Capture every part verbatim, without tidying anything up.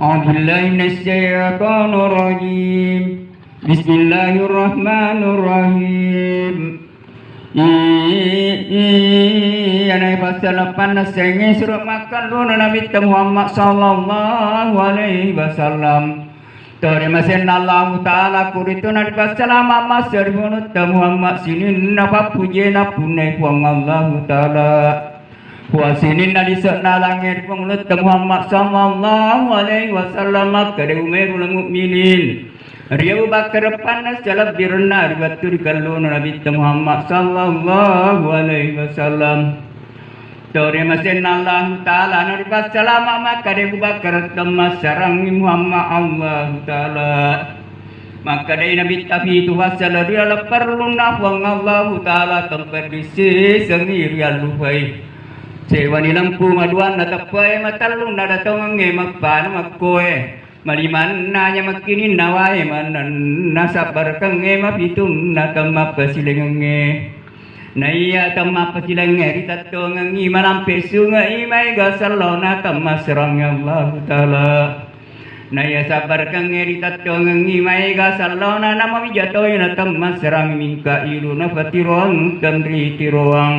أعوذ بالله من الشيطان الرجيم. بسم الله الرحمن الرحيم. I-, iyana ipassaleppanna sengnge suro makkalluna Nabitta Muhammad sallallahu alaihi wasallam. Tori masenna Allahu Ta'ala kuritu naripassalama massari Punutta Muhammad sininna pappujena punnai Puang Allahu Ta'ala. Puang sininna lise'na langnge ri Punutta Muhammad sallallahu alaihi wasallam, makkeda Umairul Mukminin ri Abu Bakar panna salebbirenna ri wettu ri kalluna Nabitta Muhammad sallallahu alaihi wasallam. Tori masenna Allahu Ta'ala naripassalama makkeda Abu Bakar temmassarangngi Muhammad Allahu Ta'ala. Makkedai Nabitta pitu fassala ri laleng parellunna Puang Allahu Ta'ala temperri sisengngi riallupai. Sewani lempu maduanna teppae matellunna datongengnge mappana makkoe. Malimanna nyamekkininna wae manenna sabbarekengnge mapitunna temmappasilengengnge. Naiya temmappasilengnge ritettongengngi malampe sunge'i maega sellona temmasserangnge Allahu Ta'ala. Naiya sabbarekengnge ritettongengngi maega sellona namawija toi natemmasserangngi Mingka'ilu napatiroang tenri tiroang.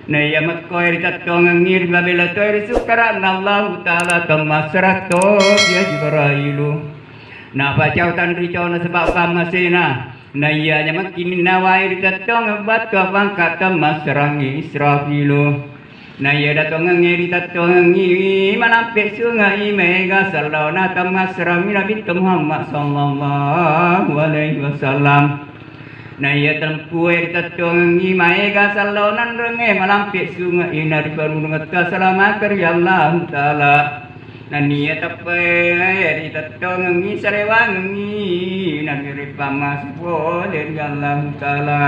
Naiya mekkoe ritettongengngi ribabela toi ri sukkara'na Allahu Ta'ala temmasserang tosi Jibrailu. Napacau tanri cau nasaba pammasena. Naiya nyamekkininna wae ritettongeng battua pangka temmasserangngi Israfilu. Naiya datongengnge ritettongengngi malampe sunge'i maega sellona temmasserangngi Nabitta Muhammad sallallahu alaihi wasallam. Naiya tempue ritettongengngi maega sellona enrengnge malampe sunge'i nariparunungetta salamakeng ri Allahu Ta'ala. Naiya teppae ritettongengngi sarewangengngi narireppang mase pole ri Allahu Ta'ala.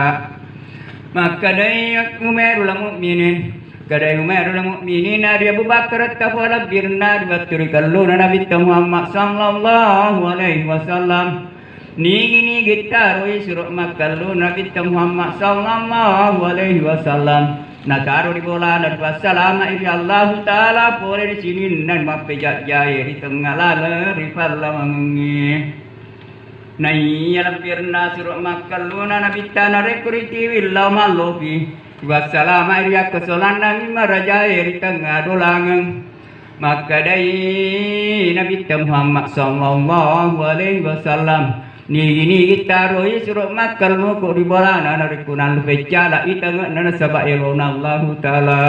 Makkedai Umairul Mukminin, kedai Umairul Mukminin ri Abu Bakar tafalebbirna ri wettu ri kalluna Nabitta Muhammad sallallahu alaihi wasallam. Nigi-nigi taroi suro makkallu Nabitta Muhammad sallallahu alaihi wasallam. Nataro ri bolana ripassalama'i ri Allahu Ta'ala pole ri sininna mappejajjae ri tengnga laleng ri pallawangengnge. Naiya lebbirna suro makkalluna Nabitta narekko ritiwi lao mallopi, ripassalama'i ri akkasolannangngi marajae ri tengnga dolangeng. Makkedai Nabitta Muhammad sallallahu alaihi wasallam, nigi-nigi taroi suro makkalluku ri bolana narekko nallupe cala i tange'na nasaba elona Allahu Ta'ala.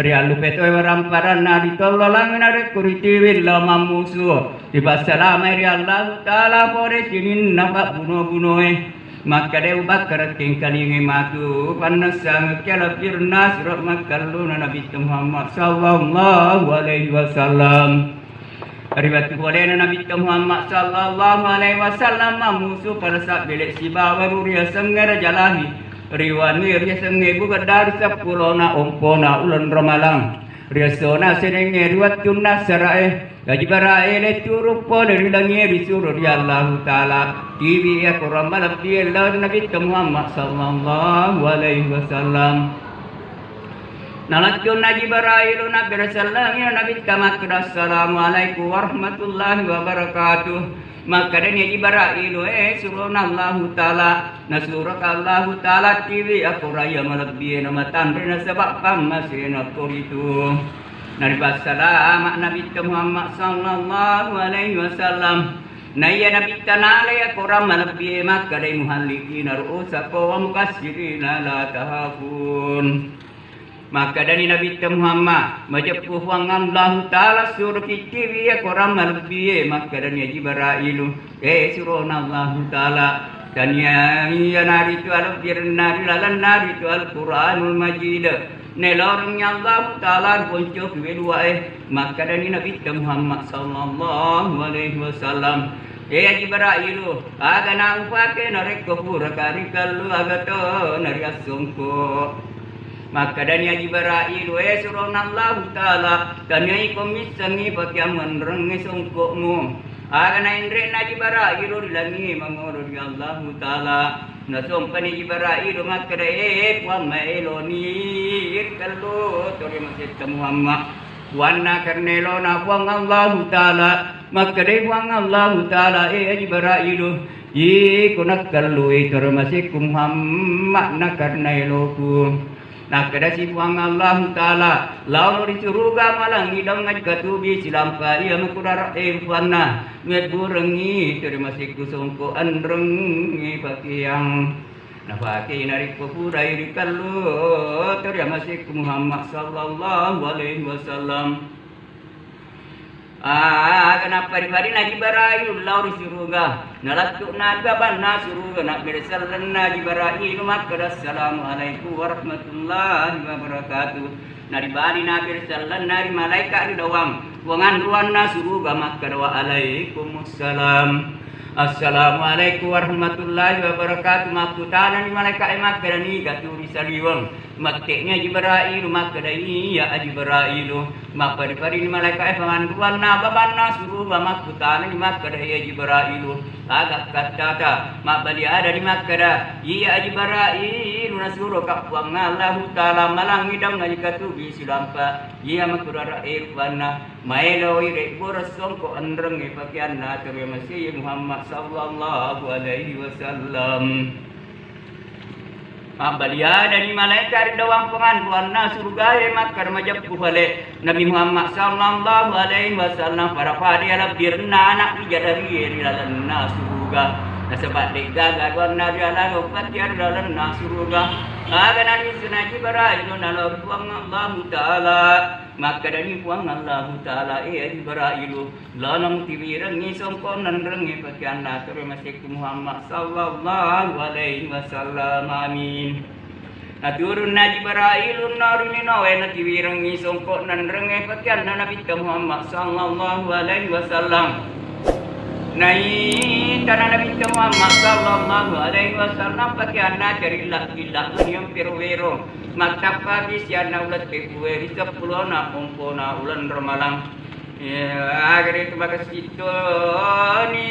Riallupe toi waramparanna ri tollo langeng narekko ritiwi lao mammusu, ripassalama'i ri Allahu Ta'ala pole sininna pabbuno-bunoe. Makkeda Abu Bakar, kengkalingai matu pannessangekki alebbirna suro makkalluna Nabitta Muhammad sallallahu alaihi wasallam. Ri wettu polena Nabitta Muhammad sallallahu alaihi wasallam mammusu pada sabbele sibawa ru riasengnge Raja Lahi, ri wanue riasengnge Bugedda ri seppulona ompona uleng Ramalang. Riasona senengnge ri wettunna sarae, Jibra'il leturu pole ri langie risuro ri Allahu Ta'ala. Tiwi akorang malebbie lao ri Nabitta Muhammad sallallahu alaihi wasallam. Nalaccunna Jibrailu nabbere sellengi Nabitta makkeda, "Assalamualaikum warahmatullahi wabarakatuh." Makkedani Jibrailu, "Eh, surona Allahu Ta'ala, nasuroka Allahu Ta'ala tiwi akoraya malebbie namatanre nasaba pammasena koritu." Naripassalama Nabitta Muhammad sallallahu alaihi wasallam. Naiya Nabitta nalai akorang malebbie makkedai muhallikina ru'usakum wa mukassirina la tahafun. Makkedani Nabitta Muhammad, "Majeppu Puang Allahu Ta'ala suroki tiwi akorang malebbie." Makkedani Jibrailu, "Eh, surona Allahu Ta'ala, tania iyanaritu alebbirenna ri lalenna ritu Al-Quranul Majid. Naelorengngi Allahu Ta'ala ri poncoki weluwae." Makkedani Nabitta Muhammad sallallahu alaihi wasallam, "Eh, Jibrailu, aga naupake narekko puraka rikellu, aga to nariassongko?" Makkedani Jibrailu, "Eh, surona Allahu Ta'ala, taniaiko missengngi pakeang menrengnge songko'mu." Aga naenre'na Jibrailu ri langie mangolo ri Allahu Ta'ala. Nasompani Jibrailu makkeda, "Eh, Puang, maeloni rikellu tori masetta Muhammad." Wanna karena elona Puang Allahu Ta'ala, makkedai Puang Allahu Ta'ala, "Eh, Jibrailu, iko nakkellui toro masekku Muhammad na karena eloku." Nakkedasi Puang Allahu Ta'ala, "Laono ri suruga malangi dong ajkatubi silampa iya makudara e rupanna, mebburengi toro masekku songko enrengi pakeang." Napakei narekko purai rikellu toro masekku Muhammad sallallahu alaihi wasallam. Aga napari-parina Jibrailu lao ri suruga, nalettu'na ri babanna suruga, nabbere sellenna Jibrailu makkeda, "Assalamualaikum warahmatullahi wabarakatuh." Naribali nabbere sellenna ri malaika ri doang, wanganruanna suruga makkeda, "Wa alaikumussalam." "Assalamualaikum warahmatullahi wabarakatuh." Makkutanani malaika'e makkeda, "Niga tu ri saliweng?" Mette'ni Jibrailu makkeda, "Iya, Jibrailu." Mappari-parini malaika'e panganruanna babanna suruga, makkutanani makkeda, "Iya, Jibrailu, aga kattata?" Mabbali adani makkeda, "Iya, Jibrailu, nasuroka Puang Allahu Ta'ala malangi dong ajkatubi silampa iya makudara e rupanna." Maeloi rebboro songko enrengnge pakeanna toro masei Muhammad sallallahu alaihi wasallam. Mabbali adani malaika ri doang panganruanna surugae makkeda, "Majeppu fale Nabi Muhammad sallallahu alaihi wasallam, pada-pada iya lebbirenna anak wijadarie ri lalenna suruga. Nasaba de'gaga duanna rialano patia ri lalenna suruga." Aga nalisuna Jibrailu nalao ri Puang Allahu Ta'ala. Makkedani Puang Allahu Ta'ala, "Eh, Jibrailu, laono mutiwirengngi songko nenrengnge pakeanna toro masekku Muhammad sallallahu alaihi wasallam." Amin. Naturunna Jibrailu no ri linoe, natiwirengngi songko nenrengnge pakeanna Nabitta Muhammad sallallahu alaihi wasallam. Naitana Nabitta Muhammad sallallahu alaihi wasallam pakeanna carilla-cilla, yang pero-wero. Mattappa bisianna uleng tepue ri seppulona ompona uleng Ramalang. Iya, aga ritu makessing toni,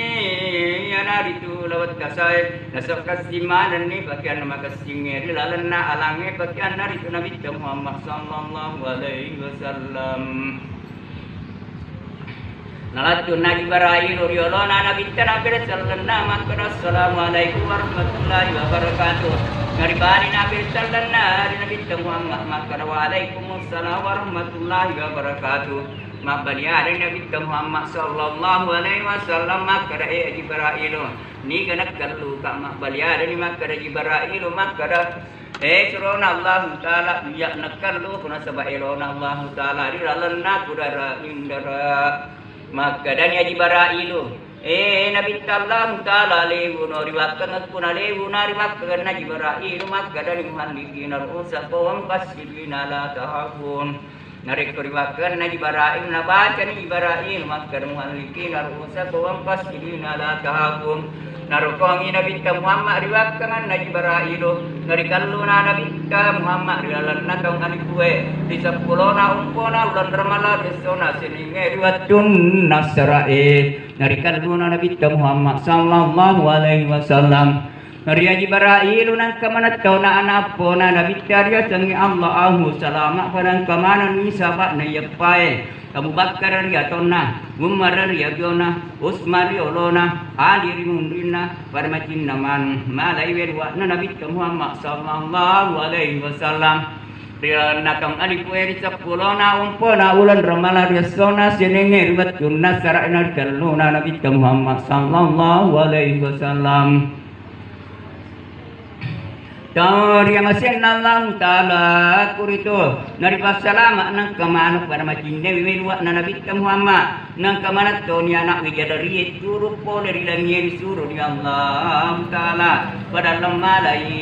iyanaritu laweng tasae, nasaba kessing manenni pakeanna makessingnge ri lalenna alangnge pakeanna ritu Nabitta Muhammad sallallahu alaihi wasallam. Nalattunna Jibrailu ri olona Nabitta nabbere sellenna makkeda, "Assalamualaikum warahmatullahi wabarakatuh." Naribali nabbere sellenna ri Nabitta Muhammad makkeda, "Waalaikumsalam warahmatullahi wabarakatuh." Mabbali adani Nabitta Muhammad sallallahu alaihi wasallam makkeda, "Eh, Jibrailu, niga nakkelluka?" Mabbali adani makkeda Jibrailu makkeda, "Eh, surona Allahu Ta'ala, iya nakkelluku nasaba elona Allahu Ta'ala ri lalenna kudara indara." Makkedani Jibrailu, "Eh, Nabitta Allahu Ta'ala, lewuno ri wakkangekku." Nalewuna ri wakkangenna Jibrailu, makkedani, "Muhallikina ru'usakum wa muqassirina la takhafun." Narekko riwakkenna Jibrailu, nabacani Jibrailu makkeda, "Muhallikina ru'usakum wa muqassirina la takhafun." Narokongi Nabitta Muhammad riwakkenganna Jibrailu, narikelluna Nabitta Muhammad ri lalenna taung alipue, ri seppulona ompona uleng Ramalang ri essona Seningnge ri wettunna Asarae, narikelluna Nabitta Muhammad sallallahu alaihi wasallam. Ri Jibrailu nangka manettona ana appona Nabitta riasengngi Allahu Salama, padangka manenni saba'na iyeppae. Abu Bakar ri atonna, Umar ri abiona, Utsman ri olona, Ali ri munrinna, pada macinna maneng malai weluwa'na Nabitta Muhammad sallallahu alaihi wasallam. Ri lalenna taung alipue ri seppulona ompona uleng Ramalang ri essona Seningnge ri wettunna Asarae, narikelluna Nabitta Muhammad sallallahu alaihi wasallam. Tau riamasenna Allahu Ta'ala, kuritu naripassalama nangka maneng pada macinnewi weluwa'na Nabitta Muhammad, nangka manettoni ana wijadarie turu pole ri langie risuro ri Allahu Ta'ala, pada lemmalai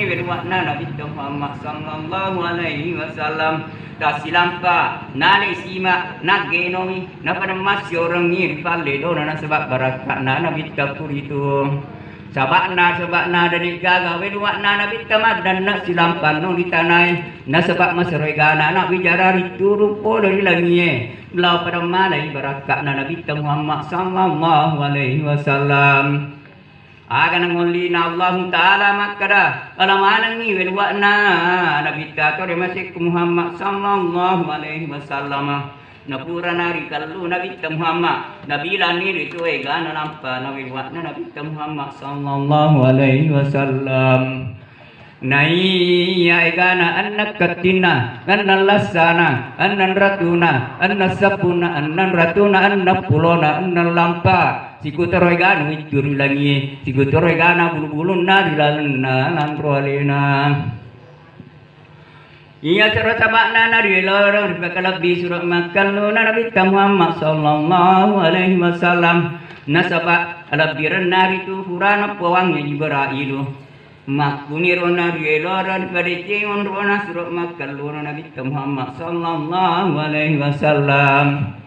weluwa'na Nabitta Muhammad sallallahu alaihi wasallam. Tassilampa nalai sima, naggenoi, napada massiorengngi ri pallelona nasaba barakka'na Nabitta kuritu. Saba'na, saba'na dani gaga weluwa'na Nabitta maddanna silampanno ri tanae, nasaba maseroegana ana wijara rituru pole ri langie, lao pada malai barakka'na Nabitta Muhammad sallallahu alaihi wasallam. Aga nangollina Allahu Ta'ala makkeda, ala manengngi weluwa'na Nabitta tore masekku Muhammad sallallahu alaihi wasallam. Napura narikellu Nabitta Muhammad, nabilani ritu egana lampa naweluwa'na Nabitta Muhammad sallallahu alaihi wasallam. Naiya egana enneng kettinna, enneng lassana, enneng ratuna, enneng seppuna, enneng ratuna, enneng pulona, enneng lampa. Sikutoro egana wiccu ri langie, sikutoro egana bulu-bulunna ri lalenna lanro alena. Iya sero saba'na narieloreng ripakalebbi suro makkelluna Nabitta Muhammad sallallahu alaihi wasallam. Nasaba alebbirenna ritu purana puwangnge Jibrailu. Makkuniro narieloreng ripadeceng onrona suro makkelluna Nabitta Muhammad sallallahu alaihi wasallam.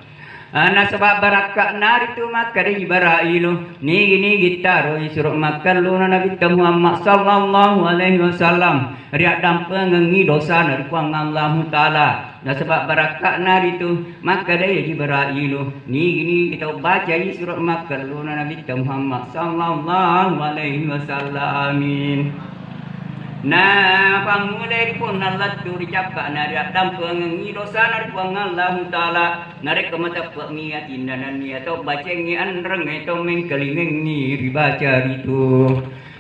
Ah, nasaba barakka'na ritu makkeda Jibrailu, nigi-nigi taroi suro makkelluna Nabitta Muhammad sallallahu alaihi wasallam, riaddampengengngi dosana ri Puang Allahu Ta'ala. Nasaba barakka'na ritu makkeda Jibrailu, nigi-nigi tau bacai suro makkelluna Nabitta Muhammad sallallahu alaihi wasallam. Amin. Na pammulai ri punna lettu ri cappa'na riaddampengengngi dosana ri Puang Allahu Ta'ala. Narekko mateppe'mi atinna nennia tau bacengngi enrengnge tau mengkalingengngi ribaca ritu.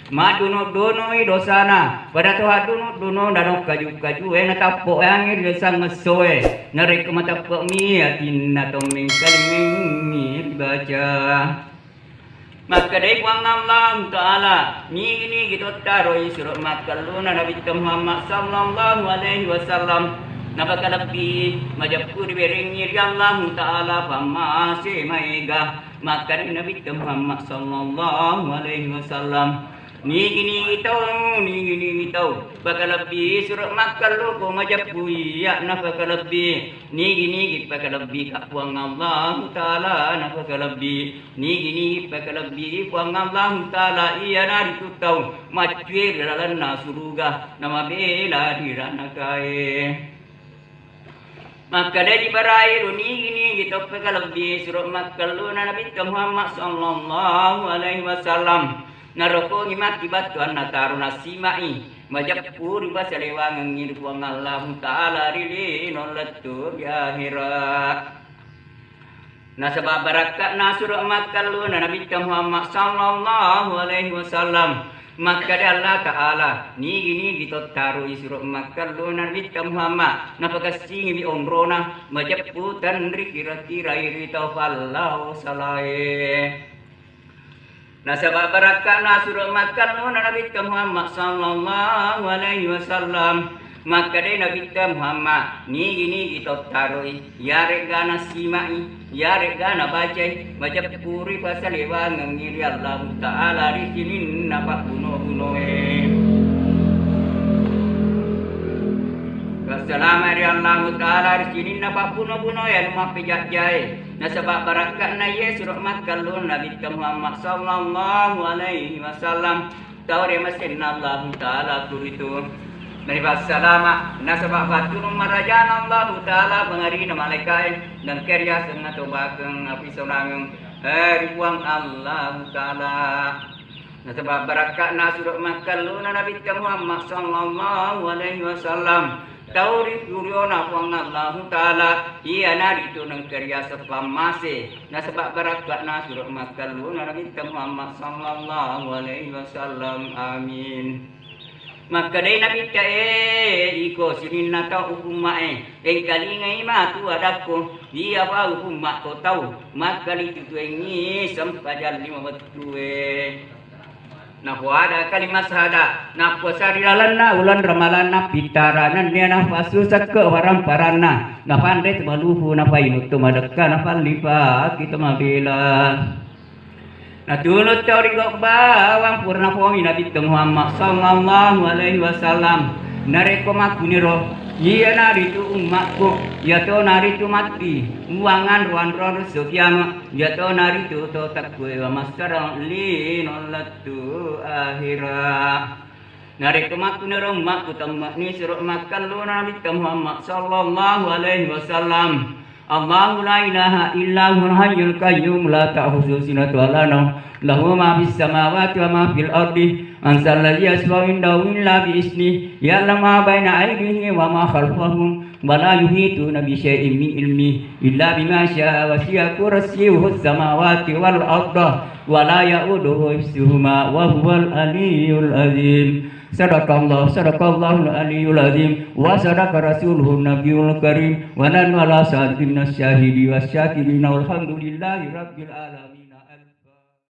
Madduno-dunoi dosana, pada to hadduno-duno danau kaju-kajue natappo'angi ri desang essoe. Narekko mateppe'mi atinna tau mengkalingengngi ribaca. Makkedai Puang Allahu Ta'ala, nigi-nigi tottaroi suro makkelluna Nabitta Muhammad sallallahu alaihi wasallam, napakalebbi majeppu riwerengngi ri Allahu Ta'ala pammase maega. Makkedai Nabitta Muhammad sallallahu alaihi wasallam, nigi-nigi tau, nigi-nigi tau pakalebbi suro makkellu ko majeppu iya napakalebbi, nigi-nigi pakalebbi ka Puang Allahu Ta'ala napakalebbi. Nigi-nigi pakalebbii Puang Allahu Ta'ala, iyanaritu tau maccue ri lalenna suruga, namabela ri ranakae. Makkedai Jibrailu, nigi-nigi tau pakalebbii suro makkelluna Nabitta Muhammad sallallahu alaihi wasallam, narokongi matti battuanna taro nassima'i, majeppu ri pasalewangengngi ri Puang Allahu Ta'ala ri lino lettu ri ahera. Nasaba barakka'na suro makkelluna Nabitta Muhammad sallallahu alaihi wasallam. Makkeda Allah Ta'ala, nigi-nigi tottaroi suro makkelluna Nabitta Muhammad, napakessingiwi onrona, majeppu tenri kira-kirai ri tau pallao salae. Nasaba barakka'na suro makkelluna Nabitta Muhammad sallallahu alaihi wasallam. Makkedai Nabitta Muhammad, nigi-nigi tottaroi, iyare'ga nassima'i, iyare'ga nabacai, majeppu ri pasalewangengngi ri Allahu Ta'ala ri sininna pabbuno-bunoe. Wassalama ri Allahu Ta'ala ri sininna pabbuno-bunoe anu mappejajjae. Nasaba barakka'na iye suro makkelluna Nabitta Muhammad sallallahu alaihi wasallam, tau riamasenna Allahu Ta'ala kuritu. Naripassalama, nasaba pattunung marajana Allahu Ta'ala pangarina malaikae, nengka riaseng atobakeng apisonangeng, eh, ri Puang Allahu Ta'ala. Nasaba barakka'na suro makkelluna Nabitta Muhammad sallallahu alaihi wasallam, tau ri turiona Puang Allahu Ta'ala, iyanaritu nengka riaseng pammase. Nasaba barakka'na suro makkelluna Nabitta Muhammad sallallahu alaihi wasallam. Amin. Makkedai Nabitta, e, iko sininna tau umma'e, engkalingai matu adakku, iyapa umma'ko tau makkalitituengngi sempajang lima wettue. Napoada kalimat sahada, nappuasa ri lalenna uleng Ramalanna pittara, nennia nafasu sekke waramparanna, napanre temaluhu, napainung to madekka, napallipaki to mabela. Natunu tau ri gau bawang pura napomi Nabitta Muhammad sallallahu alaihi wasallam. Narekko makkuniro, iyanaritu ummakku, iyatonaritu matti, uwanganro anro resso kiama. Iyatonaritu to takkuewa massarang lino lettu ahera. Narekko makkuniro ummakku temme'ni suro makkelluna Nabitta Muhammad sallallahu alaihi wasallam. الله لا إله إلا هو الحي القيوم لا تأخذه سنة ولا نوم له ما في السماوات وما في الأرض من ذا الذي يشفع عنده إلا بإذنه يعلم ما بين أيديهم وما خلفهم ولا يحيطون بشيء من علمه إلا بما شاء وسع كرسيه السماوات والأرض ولا يؤوده حفظهما وهو العلي العظيم. صدق الله، صدق الله العلي العظيم، وصدق رسوله النبي الكريم، ونحن على ذلك من الشاهدين والشاكرين، والحمد لله رب العالمين.